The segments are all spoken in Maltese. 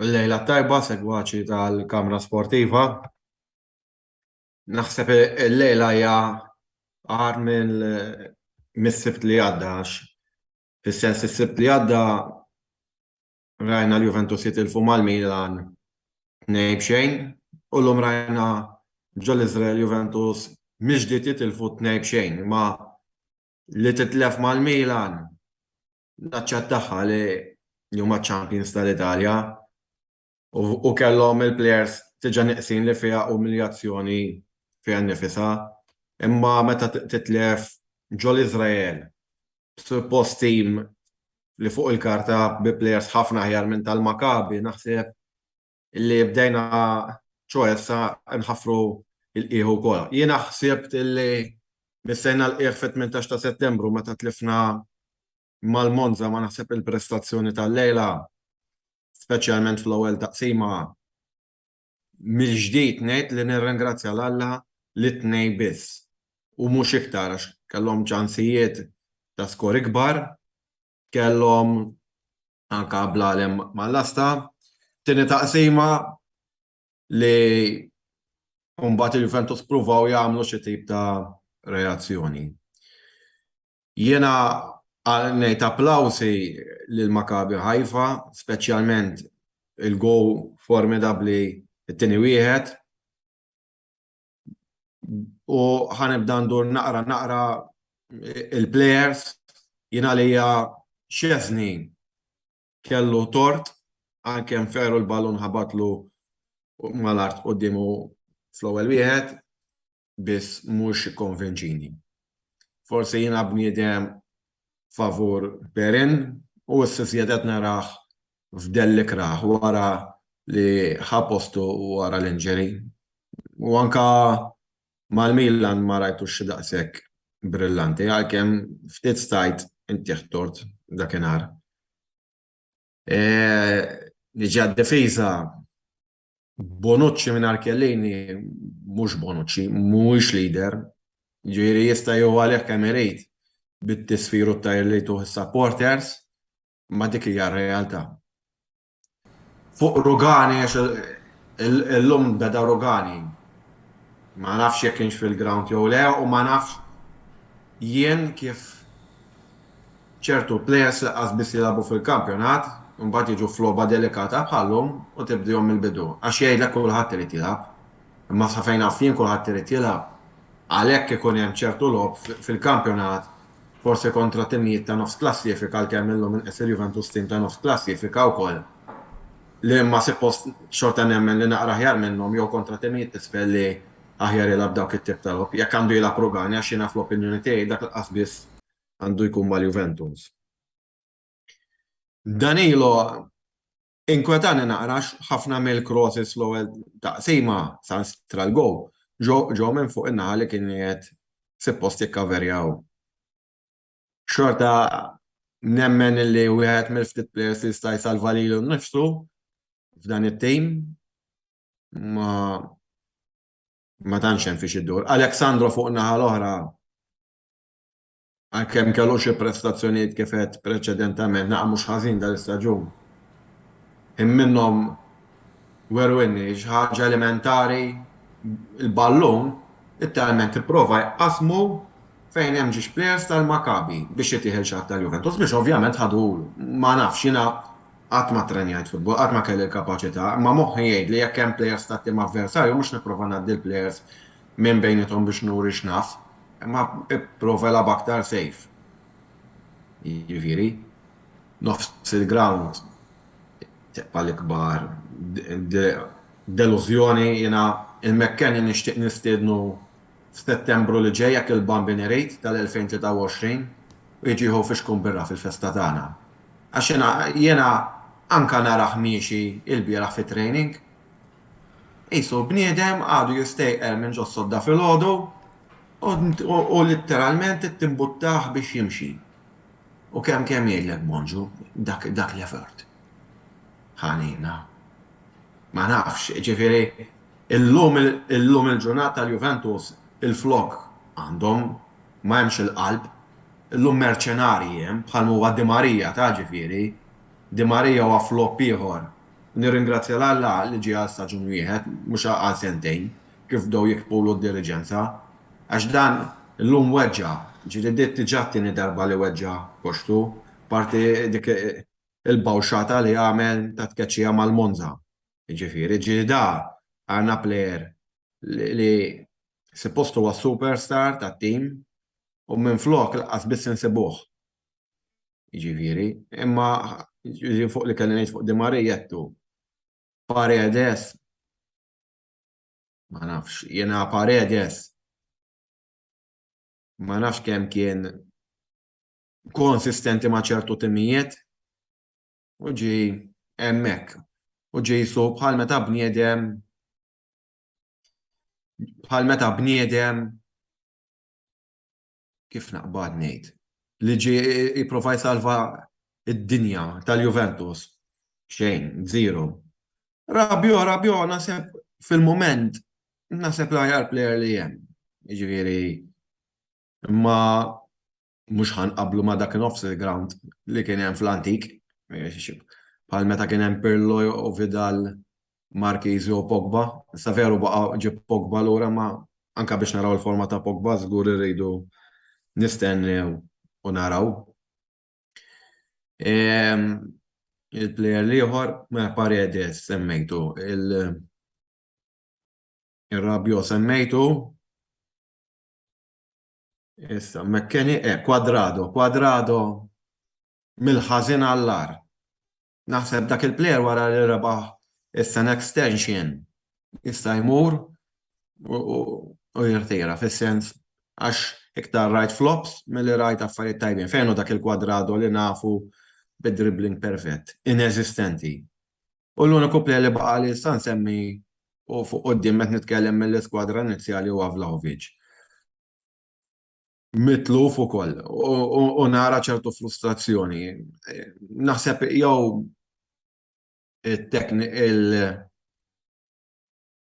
Lejla tajba segwaċi tal-Kamra Sportiva. Naħseb il-lejla hija agħar minn mis-Sibt li għadda għax fis-sens is-Sibt li għadda rajna l-Juventus jitilfu mal-Milan 2-0 u llum rajna ġol-Iżrael Juventus mill-ġdid jitilfu 2-0 imma li titlef mal-Milan naċċettaha li huma champions tal-Italja u kellhom il-players diġà neqsin li fiha umiljazzjoni fiha nnifisha. Imma meta titlef ġol-Iżrael suppost team li fuq il-karta bi players ħafna aħjar minn tal-Maccabi naħseb li bdejna ċoe issa nħaffru l-qiegħ ukoll. Jiena ħsibt li missejna l-qiegħ fit-18 ta' Settembru meta tlifna mal-Monza ma naħseb il-prestazzjoni tal-lejla speċjalment fl-ewwel taqsima mill-ġdid ngħid li nirringrazzja 'l Alla li tnejn biss u mhux iktar għax kellhom ċansijiet ta' skor ikbar, kellhom anka bl-għalem mal-lasta. Tieni taqsima li mbagħad il-Juventus pruvaw jagħmlu xi tip ta' reazzjoni. Jiena ngħid applawsi lil Maccabi Haifa, speċjalment il-goal formidabbli it-tieni wieħed. U ħa nibda ndur naqra naqra il-players jien għalija Szczesny kellu tort anke nferu l-ballun ħabatlu mal-art quddiemu fl-ewwel wieħed biss mhux ikkonvinċini. Forsi jiena bniedem favur Perin u issa żjed qed narah f'dell ikrah wara li ħa postu wara l-injury. U anka mal-Milan ma rajtux xi daqshekk brillanti għalkemm ftit stajt intih tort dakinhar. E, niġi għad-difiża Bonucci mingħajr Chiellini mhux Bonucci, mhuwiex leader. Ġifieri jista' jieħu għalih kemm irid bit-tisfir u t-tajr li jtuh is-supporters, ma dik hija r-realtà. Fuq Rugani għax illum beda Rugani. Ma nafx jekk kienx fil-ground jew le u ma nafx jien kif ċertu plejers lanqas biss jilagħbu fil-kampjonat, imbagħad jiġu f'logħba delikata bħal-lum u tibdihom mill-bidu. Għax jgħidlek kulħadd irid jilgħab. Imma sa fejn naf jien kulħadd irid jilgħab. Għalhekk ikun hemm ċertu logħob fil-kampjonat forsi kontra timijiet ta' nofs klassifika għalkemm illum inqis il-Juventus tim ta' nofs klassifika wkoll li imma suppost xorta nemmen li naqra aħjar minnhom jew kontra timijiet t'isfel li aħjar jilgħab dawk it-tip ta' logħob. Jekk għandu jilgħab Rugani għax jiena fl-opinjoni tiegħi dak lanqas biss għandu jkun mal-Juventus. Danilo inkwetani naqra ħafna mill-crosses fl-ewwel taqsima sanstra l-goal ġew minn fuq in-naħa li kien qiegħed suppost jikkaverjaw. Xorta nemmen li wieħed mill-ftit players li jista' jsalva lilu nnifsu f'dan it-tim ma ma tantx hemm fiex iddur. Alex Sandro fuq naħa l-oħra Għalkemm kellu xi prestazzjonijiet kif għedt preċedentament naqa' mhux ħażin dal-istaġun. Ħin minnhom werwinni xi ħaġa elementari il-ballun litteralment ipprova jqassmu fejn hemm ġiex players tal-Maccabi biex itih il xi ħadd tal-Juventus biex ovvjament ħaduhulu. Ma nafx jiena qatt ma ttrenjajt futbol, qatt ma kelli l-kapaċità, imma moħħi jgħidli jekk hemm players tat-tim avversarju mhux nipprova ngħaddi l-players minn bejniethom biex nuri x'naf. Imma ipprova ilgħab aktar safe. Jiġifieri, nofs il-ground tibqa' l-ikbar delużjoni jiena il-McKennie nixtieq nistiednu f'Settembru li ġej jekk il-Bambin irid tal-2023 u jiġi jieħu fixkun birra fil-festa tagħna. Għax jiena jiena anke narah miexi ilbieraħ fit-training Qisu bniedem għadu jistejqer minn ġos-sodda filgħodu u litteralment trid timbuttah biex jimxi. U kemm kemm jgħidlek bonġu, dak dak l-effort. Ħanina. Ma nafx, ġifieri illum illum il-ġurnata l-Juventus il-flok għandhom ma hemmx il-qalb. Illum merċenarji hemm bħal m'huwa Di Maria ta' ġifieri. Di Maria huwa flop ieħor. Nirringrazzja 'l Alla li ġie għal staġun wieħed mhux għal sentejn kif bdew jiktbulu d-diriġenza. Għax dan illum weġġa', ġieli di diġà t-tieni darba li weġġa' koxtu, parti dik il-bawxata li għamel ta' tkeċċija mal-Monza. Jiġifieri, ġieli da għandna plejer li suppost huwa superstar tat-tim u minflok lanqas biss insibuh. Jiġifieri, imma fuq li kelli ngħid fuq Di Maria għedtu. Paredes ma nafx, jiena Paredes ma nafx kemm kien konsistenti ma' ċertu timijiet u ġi hemmhekk u ġie jisu bħal meta bniedem bħal meta bniedem kif naqbad ngħid, li ġie jipprova jsalva d-dinja tal-Juventus. Xejn, zero. Rabiot, Rabiot naħseb fil-mument naħseb l-aħjar player li hemm. Jiġifieri imma mhux ħa nqabblu ma' dak nofs il-ground li kien hemm fl-antik. Bħal meta kien hemm Pirlo u Vidal, Marchisio u Pogba. Issa veru baqa' ġie Pogba lura ma anke biex naraw il-forma ta' Pogba żgur irridu nistennew u naraw. Ehm, il-player l-ieħor, mela Paredes semmejtu, il-Rabiot semmejtu, Issa, McKennie, eh, Cuadrado, Cuadrado mill-ħażin għall-agħar. Naħseb dak il-player wara li rebaħ is-sena extension jista' jmur u jirtira fis-sens għax iktar rajt flops milli rajt affarijiet tajbin. Fejn hu dak il-Cuadrado li nafu bid-dribbling perfett? Ineżistenti. U l-uniku player li baqa' li issa nsemmi u fuq quddiem qed nitkellem mill-iskwadra inizjali huwa Vlahovic. Mitluf ukoll u nara ċertu frustrazzjoni. Naħseb jew it-tekni il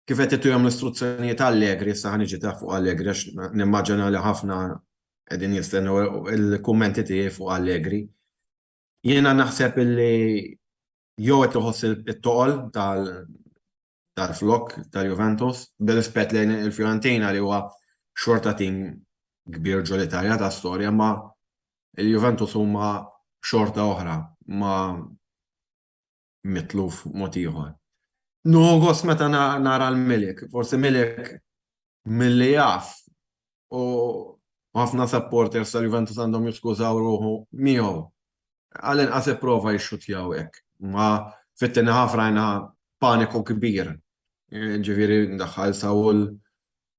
kif qed itihom l-istruzzjonijiet Allegri, issa ħa niġi ta' fuq Allegri għax nimmaġina li ħafna qegħdin jistennew il-kummenti tiegħi fuq Allegri. Jiena naħseb illi jew qed iħoss it-toqol tal-flok tal-Juventus, bir-rispett lejn il-Fiorentina li huwa xorta tim kbir ġo l-Italja ta' storja, ma il-Juventus huma xorta oħra ma mitluf mod ieħor. Nieħu gost meta nara l-Milik, forsi Milik milli jaf u ħafna supporters tal-Juventus għandhom jiskużaw ruħu miegħu. Għall-inqas ipprova jixxutjaw hekk. Ma fit-tieni ħaf rajna paniku kbir. Ġifieri daħħal Saul,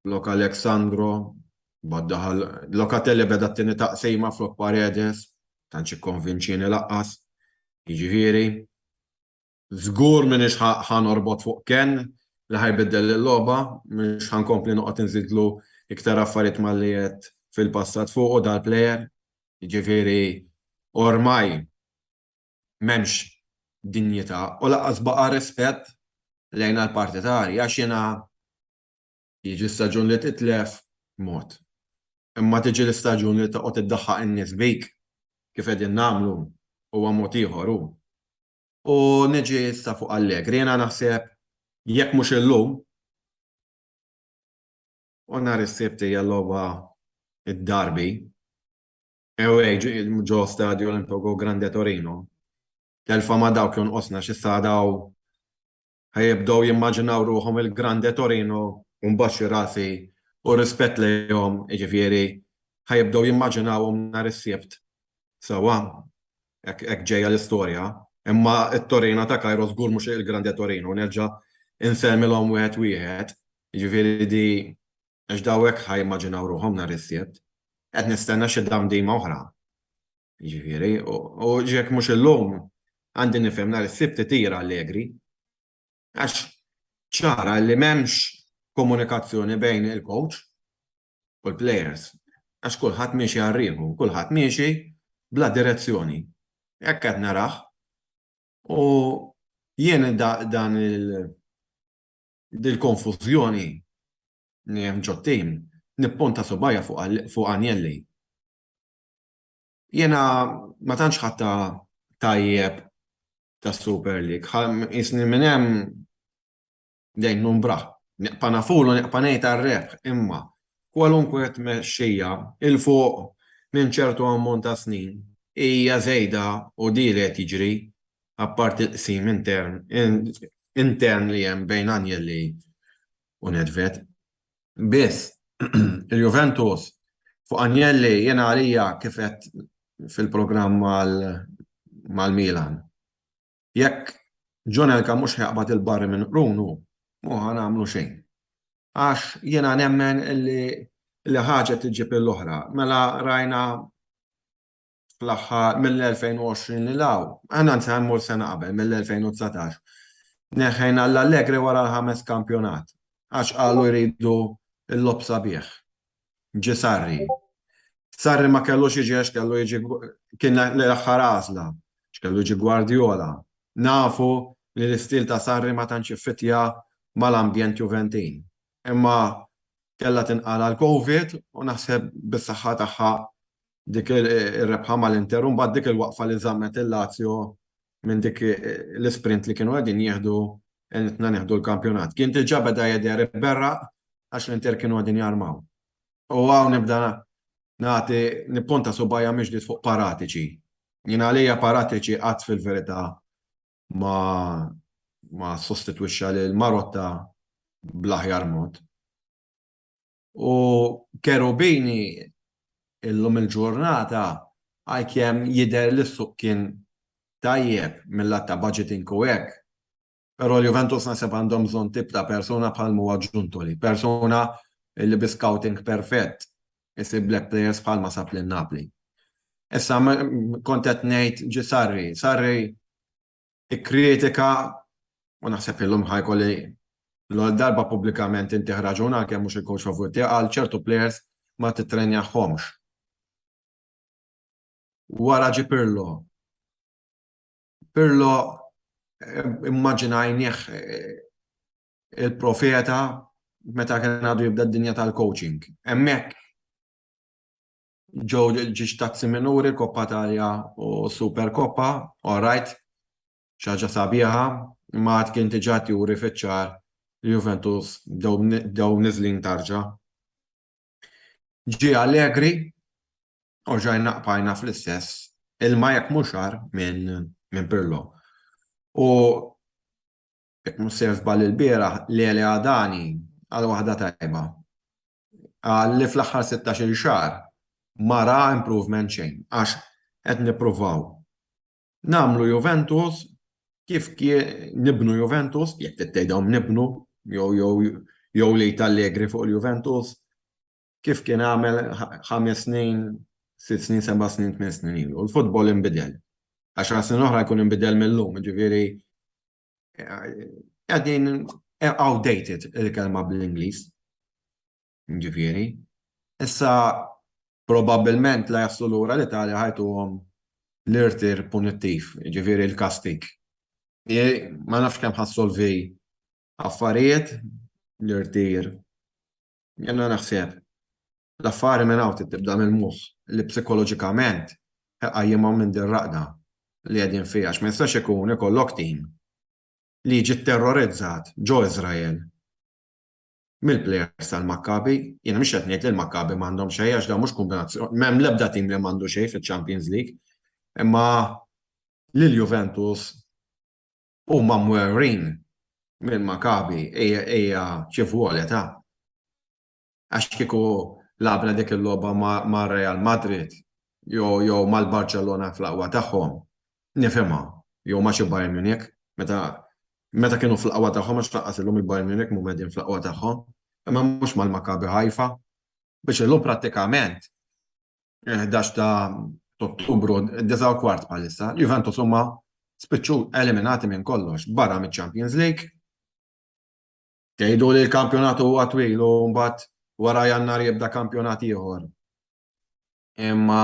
flok Alexandro, bad daħal Locatelli beda t-tieni taqsima flok Paredes, tantx ikkonvinċieni laqqas. Jiġifieri, Żgur m'iniex ħa norbot fuq Ken li ħa jbiddel il-logħba, mhux ħa nkompli noqgħod inżidlu iktar affarijiet malli għedt fil-passat fuqu dal-plejer. Jiġifieri ormai m'hemmx dinjità u lanqas baqa' rispett lejn l-partitarji għax jiena jiġi staġun li titlef mod. Imma tiġi l-istaġun li toqgħod iddaħħaq in-nies bik kif qegħdin nagħmlu huwa mod ieħor hu. U niġi issa fuq Allegri, jiena naħseb jekk mhux illum, u nhar is-Sibt hija logħba id-derby, away ġo Stadio Olimpico Grande Torino. Telfa ma' dawk jonqosna x'issa daw ħa jibdew jimmaġinaw ruħhom il-Grande Torino u nbaxxi rasi u rispett lejhom, jiġifieri ħa jibdew jimmaġinawhom nhar is-Sibt. Sewwa, hekk ġejja l-istorja. Imma t-Torino ta' Cairo żgur mhux il-Grande Torino, nerġa' insellmilhom wieħed wieħed, jiġifieri di għax daw hekk ħa jimmaġinaw ruħhom nhar is-Sibt. Qed nistenna xi damdima oħra. Jiġifieri, u jekk mhux illum, għandi nifhem nhar is-Sibt itira Allegri. Għax ċara li m'hemmx komunikazzjoni bejn il-coach u l-players. Għax kulħadd miexi għal riħu, kulħadd miexi bla direzzjoni. Hekk qed narah. U jien dan il dil-konfużjoni li hemm ġot-tim nipponta subgħajja fuq Agnelli. Jiena ma tantx ħadtha tajjeb. tas-Super League. Jisni minn hemm dejn numbraħ. Neqpa nafulu, neqpa ngħid għar-rebħ, imma kwalunkwe tmexxija 'il fuq minn ċertu ammont ta' snin hija żejda u di li qed jiġri apparti l-qsim intern intern li hemm bejn Agnelli u Nedved. Biss il-Juventus fuq Agnelli jiena għalija kif għedt fil-programm mal-Milan. Jekk John Elkann mhux ħa jaqbad il-barri minn qrunu, mhu ħa nagħmlu xejn. Għax jiena nemmen li li ħaġa tiġġib l-oħra. Mela rajna fl-aħħar mill-2020 lil hawn, anzi ħa mmur sena qabel, mill-2019. Neħħejna l-Allegri wara l-ħames kampjonat għax qalu jridu l-logħob sabiħ. Ġie Sarri. Sarri ma kellux jiġi għax kellu jiġi kien l-aħħar għażla, għax kellu jiġi Guardiola. Nafu li l-istil ta' Sarri ma tantx jiffitja mal-ambjent Juventin. Imma kellha tinqala' l-Covid u naħseb bis-saħħa tagħha dik ir-rebħa mal-Inter u mbagħad dik il-waqfa li żammet il-Lazio minn dik l-isprint li kienu qegħdin jieħdu għenitna nieħdu l-kampjonat. Kien diġà beda jidher iberraq għax l-Inter kienu qegħdin jarmaw. U hawn nibda nagħti nipponta subgħajja mill-ġdid fuq Paratici. Jien għalija Paratici qatt fil-verità ma ma sostitwixxa lil Marotta bl-aħjar mod. U Cherubini illum il-ġurnata għalkemm jidher li s-suq kien tajjeb mill-lat ta' budgeting u hekk, però l-Juventus naħseb għandhom bżonn tip ta' persuna bħal m'huwa Giuntoli, persuna li bi scouting perfett isiblek players bħalma sab lil Napli. Issa kont qed ngħid ġie Sarri, Sarri ikkritika u naħseb illum ħa jkolli l-ewwel darba pubblikament intih raġun għalkemm mhux il-coach favur tiegħi qal ċertu players ma titrenjahomx. Wara ġie Pirlo. Pirlo immaġinajnieh il-profeta meta kien għadu jibda d-dinja tal-coaching. Hemmhekk ġew ġiex tazzi minuri, Koppa Talja u Super Koppa, all right, xi ħaġa sabiħa, imma għad kien diġà qed juri fiċ-ċar li Juventus bdew niżlin tarġa. Ġie Allegri u rġajna qbajna fl-istess ilma jekk mhux agħar minn Pirlo. U jekk mhux sejjer żball ilbieraħ, Lele Adani għal waħda tajba. Qal li fl-aħħar 16-il xahar ma ra improvement xejn għax qed nippruvaw nagħmlu Juventus kif nibnu Juventus, jekk trid tgħidhom nibnu jew jew jew li Allegri fuq il-Juventus kif kien għamel ħames snin, sitt snin, seba' snin, tmien snin ilu. Il-futbol inbidel. Għaxar snin oħra jkun inbidel mill-lum, ġifieri qegħdin outdated il-kelma bl-Ingliż. Ġifieri. Issa probabbilment la jaslu lura l-Italja ħajtuhom l-irtir punittiv, ġifieri l-kastig. Ma nafx kemm ħassolvi affarijiet l-irtir. Jiena naħseb l-affari minn hawn tibda mill-moħħ li psikoloġikament iqajjimhom minn din raqda li qegħdin fiha għax ma jistax ikun ikollok tim li jiġi terrorizzat ġo Iżrael mill-plejers tal-Maccabi. Jiena mhux qed ngħid li l-Maccabi m'għandhom xejn għax dan mhux kombinazzjoni, m'hemm l-ebda tim li m'għandu xejn fiċ-Champions League, imma lil Juventus huma mwerwrin minn Maccabi hija xi vuole ta'. Għax kieku lagħabna dik il-logħba ma' Real Madrid jew jew mal-Barċellona fl-aqwa tagħhom, nifhimha, jew ma' xi Bayern Munich, meta meta kienu fl-aqwa tagħhom għax lanqas illum il-Bayern Munich mhuma qegħdin fl-aqwa tagħhom, imma mhux mal-Maccabi Haifa. Biex illum prattikament il-11 ta' Ottubru, 9:15 bħalissa, Juventus huma spiċċu eliminati minn kollox barra miċ-Champions League. Tgħidu li l-kampjonat huwa twil u mbagħad wara Jannar jibda kampjonat ieħor. Imma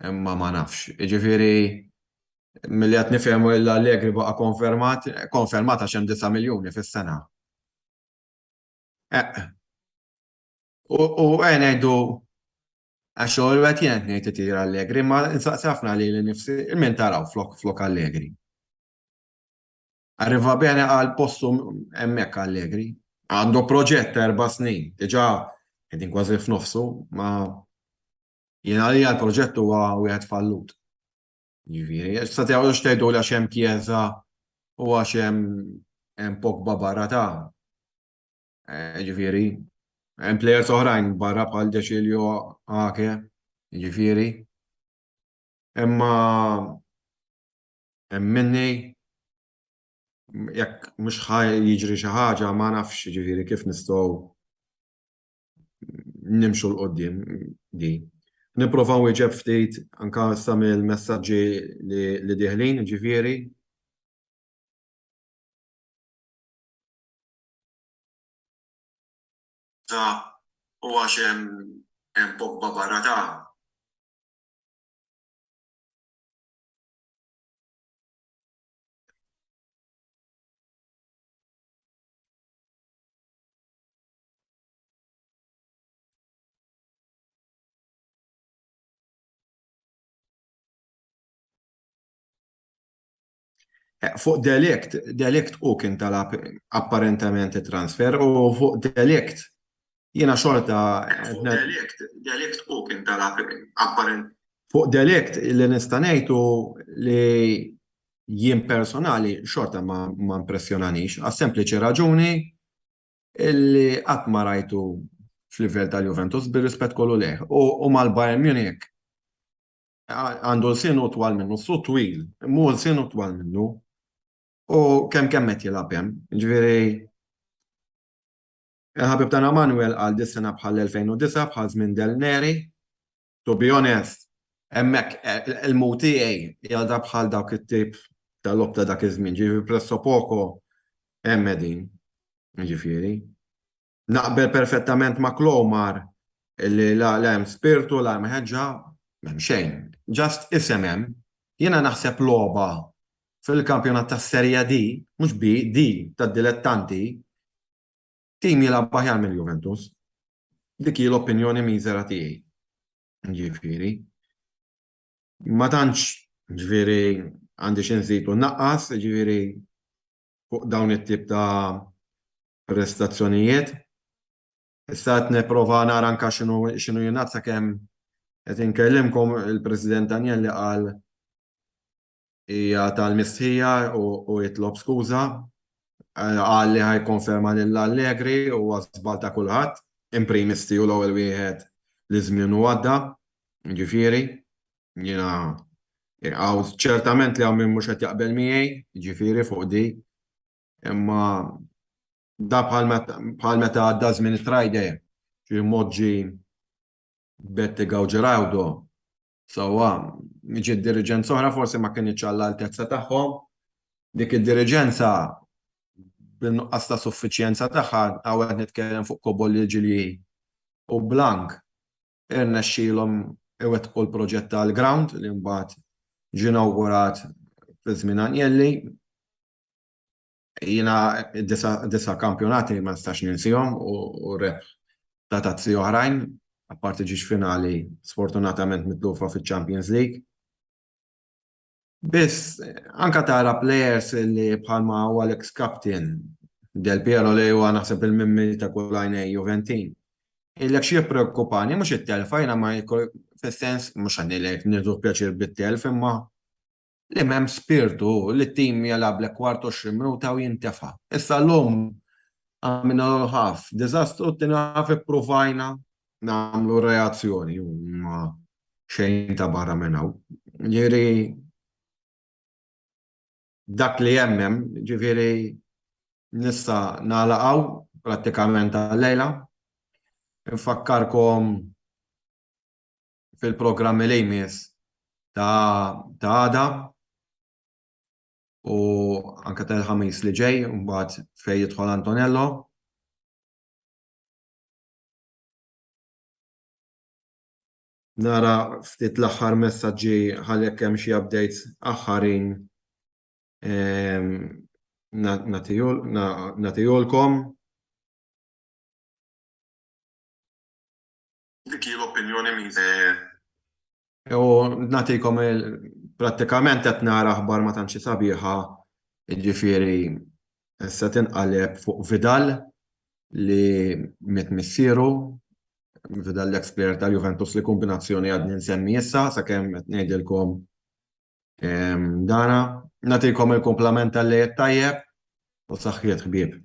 imma ma nafx. Jiġifieri milli qed nifhem l-Allegri baqa' konfermat, konfermat għax hemm 9 miljuni fis-sena. Eh. U u ngħidu. Għax l-ewwel wieħed jien qed ngħid itir Allegri, imma insaqsi ħafna lili nnifsi min taraw flok flok Allegri. Arriva bene għal postu hemmhekk Allegri. Għandu proġett ta' erba' snin, diġà qegħdin kważi f'nofsu, ma jien għalija l-proġett huwa wieħed fallut. Jiġifieri, issa tgħidux tgħidu għax hemm Chiesa u għax hemm Pogba barra ta' eh, ġifieri, hemm players oħrajn barra bħal De Sciglio, Ake, ġifieri. Imma hemm minni jekk mhux ħa jiġri xi ħaġa ma nafx ġifieri kif nistgħu nimxu 'l quddiem di. Nipprova nwieġeb ftit anka issa mill-messaġġi li dieħlin ġifieri. Ta' u għax hemm Pogba barra ta'. Eh, fuq delikt, delikt u kien talab apparentement transfer u fuq delikt jiena xorta. Eh, fuq delikt, delikt u kien talab apparent. Fuq delikt li nista' ngħid li jien personali xorta ma, ma impressjonanix għas sempliċi raġuni illi qatt ma rajtu f'livell tal-Juventus bir-rispett kollu lejh. U, u mal-Bayern Munich għandu lsienu twal minnu, su twil, mu lsienu twal minnu. U kemm kemm qed jilgħab hemm. Ġifieri il-ħabib tagħna Manuel qal dis-sena bħal 2009 bħal żmien Del Neri. To be honest, hemmhekk eh, il-mu tiegħi jgħadha bħal dawk it-tip tal-lob ta' dak iż-żmien, ġifieri presso poco hemm qegħdin. Ġifieri. Naqbel perfettament ma' Klomar li la hemm spirtu, la hemm ħeġġa, m'hemm xejn. Just isem hemm. Jiena naħseb logħba fil-kampjonat tas-Serie D, mhux B, D tad-dilettanti, tim jilgħab aħjar mill-Juventus. Dik hi l-opinjoni miżera tiegħi. Ġifieri. Ma tantx, ġifieri, għandi xi nżid u nnaqqas, ġifieri fuq dawn it-tip ta' prestazzjonijiet. Issa qed nipprova nara anke x'inhu x'inhu jingħad sakemm qed inkellimkom il-President Agnelli qal hija tal-mistħija u jitlob skuża. Qal li ħa jikkonferma lil Allegri huwa żball ta' kulħadd, in primis tiegħu l-ewwel wieħed li żmienu għadda, jiġifieri jiena hawn ċertament li hawn min mhux qed jaqbel miegħi, jiġifieri fuq di. Imma da bħal meta għadda żmien it-Triday, ġi Moggi, Bettega u Geraudo. Sewwa, ġiet diriġenza oħra forsi ma kinitx għall-altezza tagħhom. Dik id-diriġenza bin-nuqqas ta' suffiċjenza tagħha, hawn qed nitkellem fuq Cobolli Gigli u Blanc, irnexxielhom iwettqu l-proġett tal-ground li mbagħad ġie inawgurat fi żmien Agnelli. Jiena disa' kampjonati ma nistax ninsihom u rebħ ta' tazzi oħrajn, apparti ġiex finali sfortunatament mitlufa fiċ-Champions League. Biss anka tara players li bħalma huwa l-ex captain Del Piero li huwa naħseb il-mimmi ta' kull għajnej Juventin. Illek xi jippreokkupani mhux it-telfa jiena ma fis-sens mhux ngħidlek nieħdu pjaċir bit-telf imma li m'hemm spirtu li t-tim jilgħablek kwart 20 minuta u jintefa'. Issa llum għamilna l-ewwel half diżastru, t-tieni half ippruvajna nagħmlu reazzjoni imma xejn ta' barra minn hawn. Ġifieri dak li hemm hemm, ġifieri nista' nagħlaq hawn prattikament għal-lejla. Infakkarkom fil-programmi li jmiss ta' għada u anke tal-ħamis li ġej mbagħad fejn jidħol Antonello. Nara ftit l-aħħar messaġġi ħalli jekk hemm xi updates aħħarin ehm, nagħtihulkom. Dik hi l. Opinjoni miża. U nagħtikom prattikament qed nara aħbar ma tantx sabiħa, jiġifieri issa tinqaleb fuq Vidal li miet missieru, Vidal l-ex player tal-Juventus li kombinazzjoni għadni nsemmi issa sakemm qed ngħidilkom dana. Nagħtikom il-kumplament tal-lejl tajjeb u saħħiet ħbieb.